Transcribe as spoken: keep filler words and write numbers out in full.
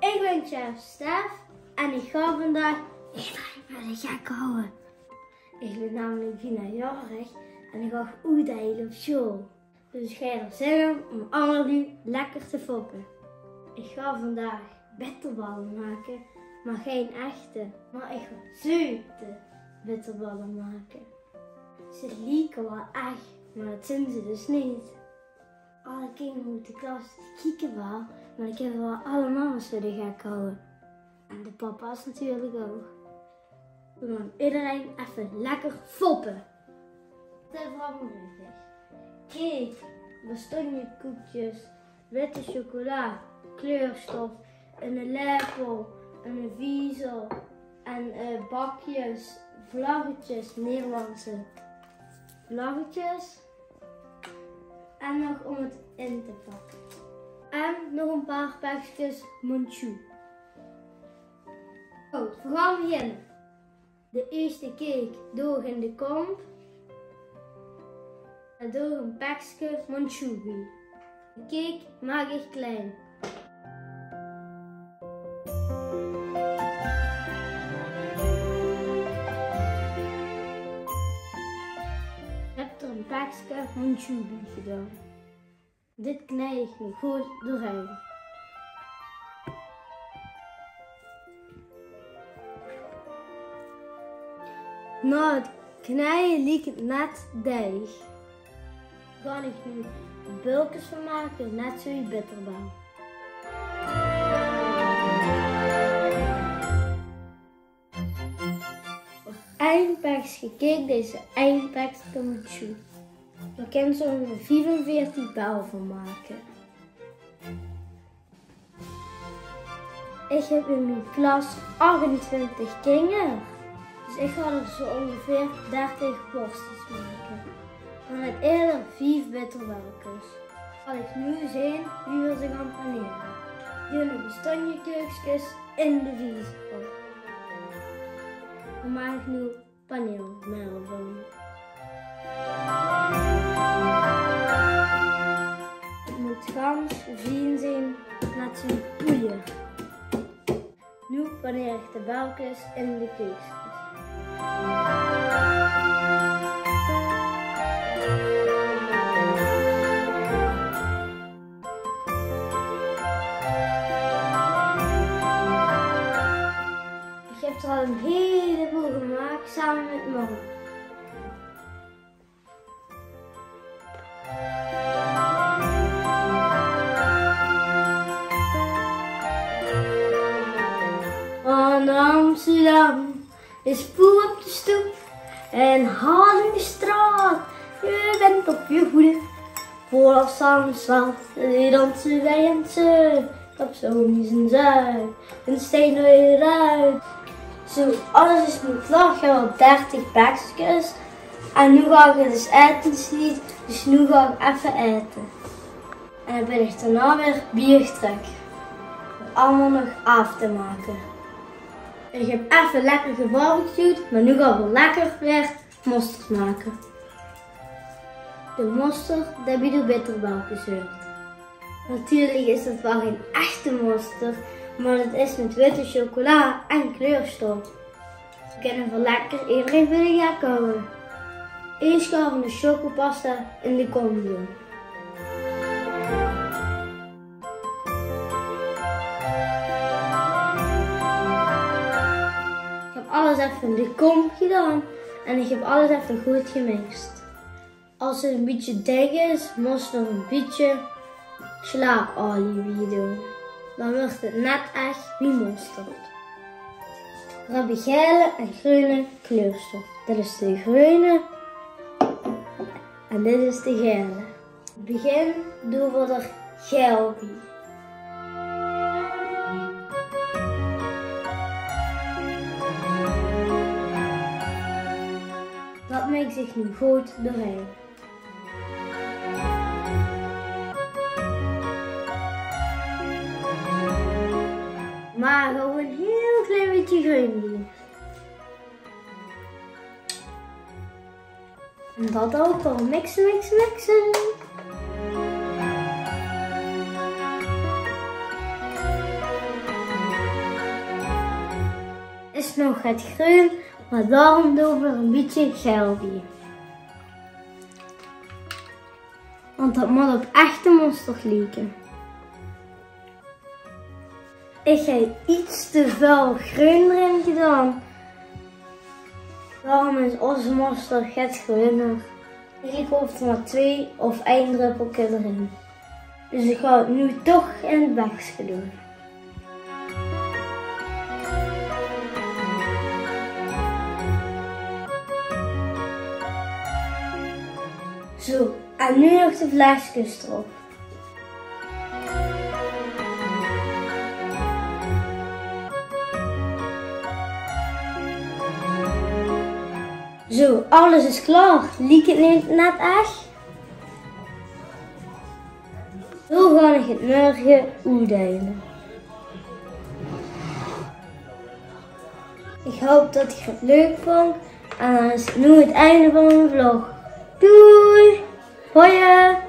Ich bin chef Stef en ich gaon vandaag ederein veur de gek hawwe. Ich bin namelik bienao jaorig en ich gaon oetdeile op sjool. Dus ich höb d'r zin in óm alle luuj lekker te foppe. Ich gaon vandaag bitterballe make, mer gein echte. Mer ich gaon zeute bitterballe make. Ze lieke waal ech, mer det zeen ze dus neet. Alle kinger oet de klas die kieke waal, mer ich höb waal alle mamma's veur de gek hawwe. En de papa's natuurlik ouch. Veer gaon ederein effe lekker foppe. Wat höbbe veer allemaol nudig? Cake, bastonjekoekjes, witte chocola, kleurstof, eine lepel, eine viezel en, eh, bakjes, vlaggetjes, Nederlandse vlaggetjes. En nog óm 't in te pakke. En nog ein paar pekskes Manchou. Good, veer gaon beginne. De ierste cake doon ich in de kómp. En doon ich ein pekske Manchou bie. De cake maak ich klein. Ich höb d'r ein pekske Manchou bie gedaon. Dit knij ich noe good doorhaer. Nao 't knieje liek 't net deig. Gaon ich noe bölkes van make, net zoewie bitterbal. Ein pekske cake, dees ein pekske Manchou. Dao kins se óngeveer viefenveertig bal van make. Ich höb in mien klas achtentwintig kinger, dus ich gaon d'r zoe óngeveer dertig worstes make. Dan höb ich eder vief bitterbalkes. Zal ich noe zeen wie veer ze gaon panere. Doon de bastonjekeukskes in de viezel. Dan maak ich noe paneermel van. 't Mót gans fien zeen, net zoe wie poeier. Noe paneer ich de balkes in de keukskes. Ich höb d'r al ein hieleboel gemaak same mit mam. Van Amsterdam is poep op de stoep en Haarlemmerstraat. Je bent op je hoede voor Amsterdam. Die dansen wij en ze. Op zo'n is een zuid, een steen eruit. Zoe, alles is mit vlag, al dertig pekskes. En noe gaon ich dus aete, dus noe gaon ich effe aete. En dan bin ich daonao weer bie uch trök. Óm 't allemaol nog aaf te make. Ich höb effe lekker gebarbecued, mer noe gaon veer lekker weer mosterd make. De mosterd, dae bie de bitterbalkes huurt. Natuurlik is det waal gein echte mosterd, mer det is mit witte chocola en kleurstof. Veer kinne veer lekker ederein veur de gek hawwe. Ieërs gaon veer de chocopasta in de kómp doon. Ich höb alles effe in de kómp gedaon en ich höb alles effe good gemixt. Es 't ein bietje dik is, mós se d'r ein bietje slaopolie bie doon. Dan wuuert 't net ech wie mosterd. Veer höbbe gaele en greune kleurstof. Dit is de greune en dit is de gaele. In 't begin doon veer d'r gael bie. Det mingk ich noe good doorhaer. Mer gewoon ein hiel klein bietje greun bie. En det ouch waal. Mixe, mixe, mixe. Nog get greun, mer daorum doon v'r d'r e bietje gael bie. Want dat mót op echte mosterd lieke. Ich höb get te väöl greun d'rin gedaon. Daorum is ózze mosterd get greuner. Eigelik hoof d'r mer twieë of ein dröppelke d'rin. Dus ich gaon 't noe toch in 't bekske doon. Zo, en noe nog de vleskes d'rop. Zo, alles is klaor. Liek 't neet net ech? Zo gaon ich 't mörge oetdeile. Ich haop dat geer 't leuk vóngt. En dan is 't noe 't einde van mien vlog. Doei! Hoi!